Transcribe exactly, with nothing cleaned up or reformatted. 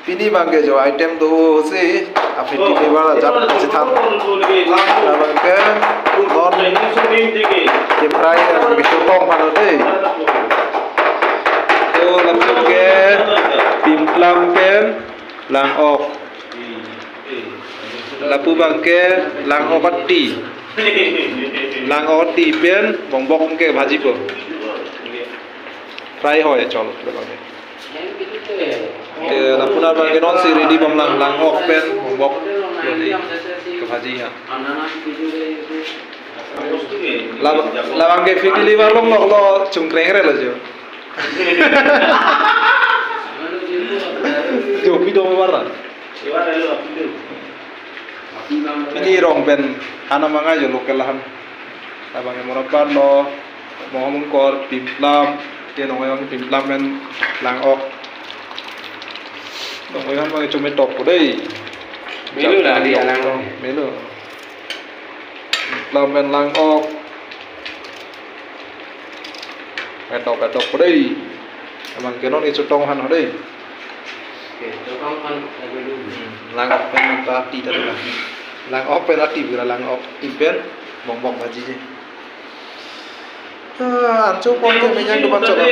Pini abangke jo item do si, a fatty liver ajat si than. Labangke non ke fry abangke chotong aphan dei. To lapuke pimplam pen lang-ok. Lapu abangke lang-ok ati. Lang-ok ati pen bongbok ke bhajipo. Fry ho ya chol. Eh, lapu abangke non si ready bomlang, lang-ok pen bongbok. Ready. Kebhaji ya. Lab-, labangke fatty liver longloklo chungkreng re lo jo. Jo pi do me bara. Pini rong pen han amangai jo local han. Labangke murabba lo, mohomungkor, pimplam, te nong yang pimplam pen lang-ok. Nong yang abangke chome tok po dei. Melu la di alang. Melu. Pimplam pen lang-ok. Edok, edok po dei. Abangke non ke chotong aphan ho dei. Oke, chotong aphan, eh, dulu. Hmm, lang-ok pen ati tadi lah. Lang-ok pen ati, bira lang-ok ati pen bongbok bhaji je. Ah, ancho pon ke menyang depan chotong.